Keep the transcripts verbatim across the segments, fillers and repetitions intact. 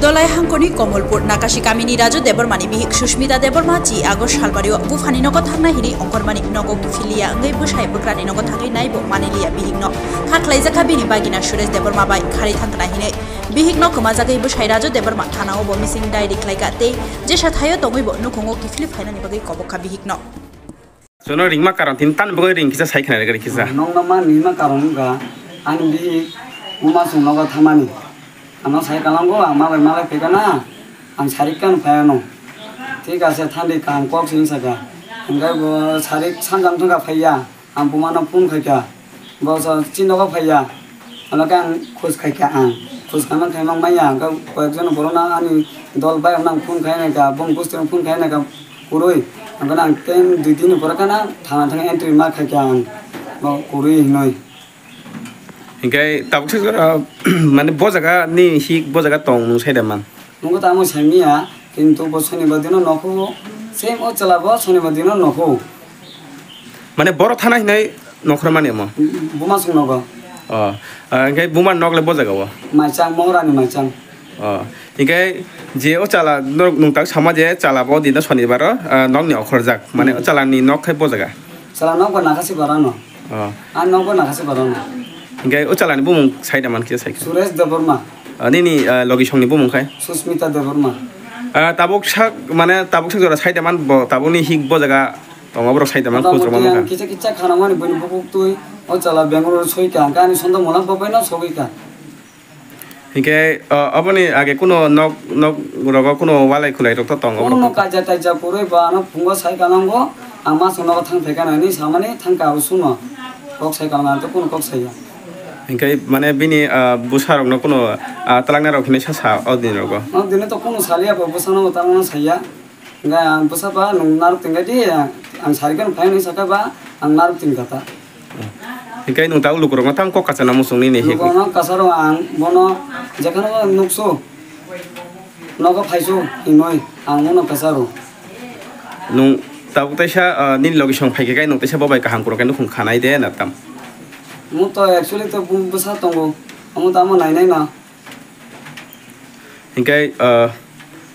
Dolai hangkoni Komolpur Nakashi kamini Raju Debbarmani bihik Sushmita Debbarma chi August salbario buphani nogo thangnai hini ongkhormani nogo kiphiliya wngwi bwsai bwkrani nogo thangwi naibo maniliya bihikno. Kha khlaijakha bini bagina Suresh Debbarma bai kharwi thangkna hinwi. Bihikno kwmajagwi bwsai Raju Debbarma thanao bo missing diary khlaikha tei jesa thaio tongwibo nukhungo kiphilwi phainani bagwi kobokha bihikno. Jono ringma karon tin tan bwgwi ring kisa sai khna ring kisa. Nokno ma nima karon wngkha ani bihik buma chwng nogo thamani. Ano sai kalango ang malai malai phaikha na ang sarik kan phaiano. Thik ase thandi kaham kok sini saka. Hingkai bo sarik sanjam thangka phaiya ang bumano phone khaikha. Bo sa chini nogo phaiya. Ano khe ang khus khaikha ang. Khus khaimang khaimang maya ang khe koyekjon borokno ani dol bai ang phone khainai kha bong bustino phone khainai kha. Kwrwi. Ang khe ang ten dui din ni pore khana thana thang entry ma khaikha ang. Bo kwrwi hinwi. Hinkhe tabuk se jora mane bo jaga ni hik bo jaga tong nung sai da man. Nungo tamo sai miya kintu bo sonibar dino nokho same o chwla bo sonibar dino nokho. Mane boro thana hinai nokhormani omo. Buma sung nogo. O, ah, hinkhe buma nok le bo jaga o. Maichang Mohorani maichang. O, hinkhe je o chala norok nwng tak sama je chala bo dino sonibar o, ah, nokni okhorjak. Mane o chala ni nok khai bo jaga. Chala nok bo Nakasi Parano. O. A nok bo Nakasi Parano. Hinkhe o chala ni bumung sai da man khe sai khe. Suresh Debbarma. Ah, nini, ah, logi song ni bumung khai. Susmita Debbarma. Ah, tabuk sak mane tabuk sak jora sai da man bo tabuk ni hik bo jaga tongo borok sai da man khus rok Motamoti man ang kha. Kisa kisa khana mani bini bukuk twi o chala Bangalore soi kha. Hinkhe ani sonda mona bo bai no sogwi kha. Hinkhe, o, oboni age kuno nok, nok rogo kuno walai khulai rok to tongo borok Kuno to? Kaja taja kwrwi ba ano phungo sai kanango, ang mas nogo thang phaikha nani samani thangka usuno. Kok sai kanang to kuno kok saiya. Hinkhe mane bini, ah, bwsa rokno kuno, ah, twlangna rok hinwi sa sa o din rogo. No dine to kuno saliya bo bwsano twlangna saiya. Hinkhe ang bwsa ba nwng narwk tingkha di, ang sari khe nwng phai hinwi sakha ba ang narwk tingkha ta. Hinkhe nwng tabuk lukurokno tamo kok kacha na muchung nini hik? Lukurokno kacha rw ang bono jekhano nuksu nogo phaisu hinwi ang bono kacha rw. Nwng tabuk taisa, ah, nini logi song phaikhe kai nwng taisa bo bai kaham kwrwng khe nukhung khanai de na tam? Omo to actually to bwsa tongo, omo tamo nainai na. Hinkhe, ah,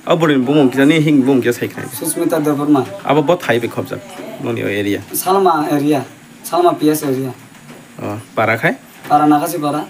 o bwrwini bumung kisa ni hing bumung kisa sai khnai. Susmita Debbarma. Abo bo thai bai khobjak noni o area? Salma area, Salma P S area. Oh, para khai? Para Nakasi para.